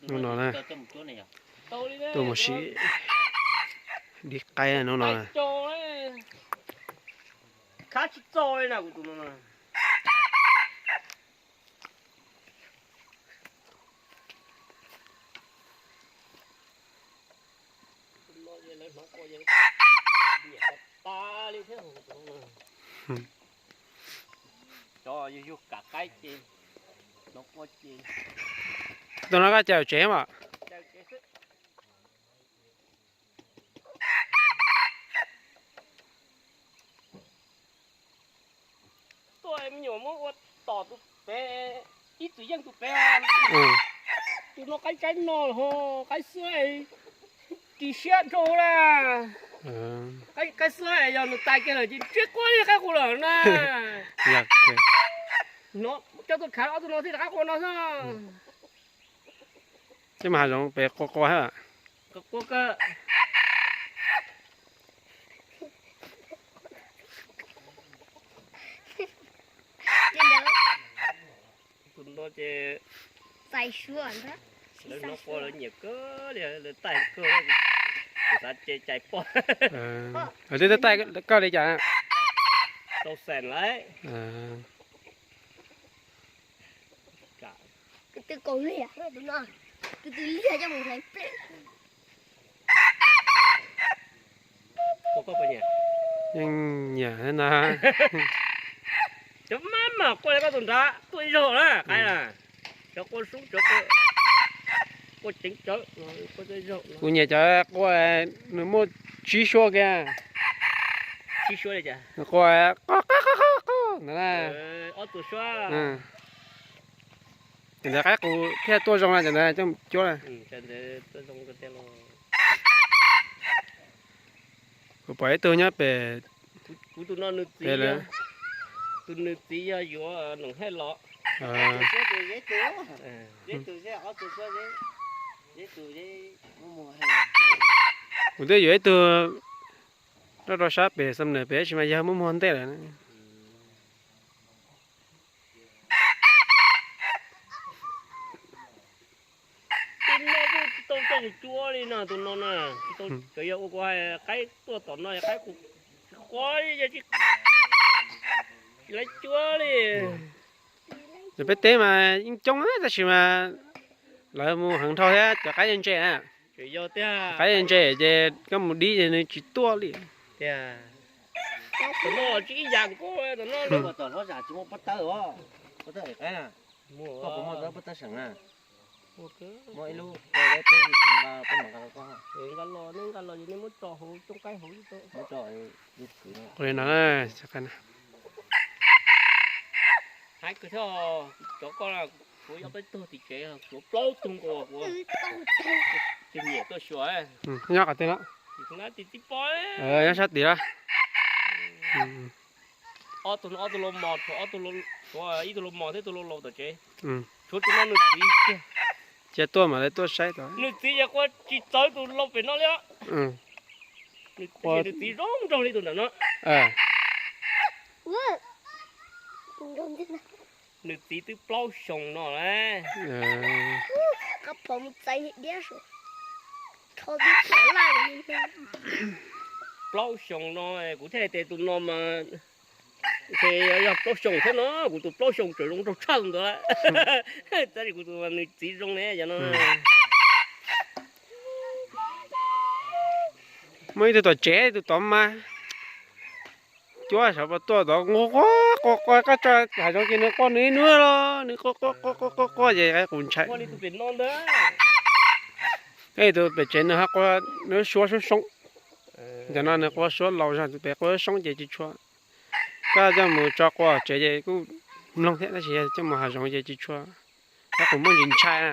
Hnub no na, tuaj mus sim dib qaib hnub no. Tus no koj caw tsev mas. Tuaj me nyuam muab ua tom tus pem, ib txwm yeej tus pem. Tus no qaib tsaib no ho, qaib xwb, ris siab dhau la. Qaib xwb yog nws tais kiag lawm ces tsis quaj li qaib qus lawm na. Coj tuaj khav ob tug no thiaj rov qab qua no xwb. Coj mus hav zoov pem qua qua hab. Tus no ces lawv hnov qua lawv nyiam kawg li, lawv taij kawg, kuv xav ces cais poj. Twb taij koj li cas? Tau xeem lawm. Koj twb kaus liag, tus no, tus twg liag coj mus hlais pleb. Yeej nyiam na. Cov mab mas qua li koj tus nrad tuaj ib zaug na, qaib na. Cov qua sub, cov qua ceev tsawv, qua zaug. Kuv nyiam cov qua nws muaj tsib suab kiag. Tsib suab li cas? Qua qo qo qo qo ntawd na. Ob tug suab. Cov ntawd qaib qus thiaj tuaj zoo na, cov ntawd coj mus cuab na. Kuv pom ib tug nyob pem. Kuv tus no nws txiv, tus nws txiv yog yuav noom hej los. Kuv twb yuav ib tug rau rau sab pem xam nam pem tab sis mas yog muaj muag ntej lawm. Tus no kuj tsis tau coj mus cuab li no, tus no na, tsis tau, tsuas yog ua kuv hais qaib tuaj tom no qaib qus tsis qua li, tsis lawv cuab li. Peb teb mas yeej coob tab sis mas lawv mus heev dhau thiab cov qaib ntse na. Qaib ntse ces koj mus dib ces nws tsis tuaj li. Tom no tsis ib yam nkaus, tom no. Tom hlob zam tsis muaj pob tawb os, pob tawb ev qaib na. Koj puas muaj pob tawb seem na? Muaj ib lub, peb mam nqa rau koj. Nqa los, nej nqa los ces nej muab tso hauv tsoob qaib hauv. Muab tso, qhov no na. Hais kawg thiab, cov koj, kuv ob peb tug tim tsev, kuv plaub tug nkaus kuv. Tus nyiam tuaj xyuas. Nyob qhov twg no? Tim txiv pov. Nyob sab tim na. Ob tug no ob tug lau mos, tshuav ob tug, tshuav ib tug lau mos thiab tus lau laus tom tsev. Tshuav tus no nws txiv. Cia tuaj mam li tuaj saib tau. Nws txiv yog qua tsis txawv tus lau pem no li os. Nws txiv zoo nraug li tus ntawm no. Nws txiv twb plaub xyoos no lawm. Plaub xyoos no, kuv thiaj hais tias tus no mas, ces yog plaub xyoos thiab no, kuv tus plaub xyoos tseem zoo nraug tshaj tus ntawd. Tab sis kuv tus nws txiv zoo ne, yog no. Muaj ib tug tom tsev, ib tug tod mas cuab, xyov puas tuaj tod, nqua qua qua qua, koj tso hav zoov ces nws qua nws ib hnub los nws qua qua qua qua qua ces qaib qus ntshai. Ib tug pem tsev nws ho qua, nws suab soob soob. Cov no nws qua suab laus zog, tus pem qua soob ces tsis tshua. Koj coj mus tso qua tsev ces kuj mloog thiab tab sis yog coj mus hav zoov ces tsis tshua. Qaib qus muaj ntsis ntshai na.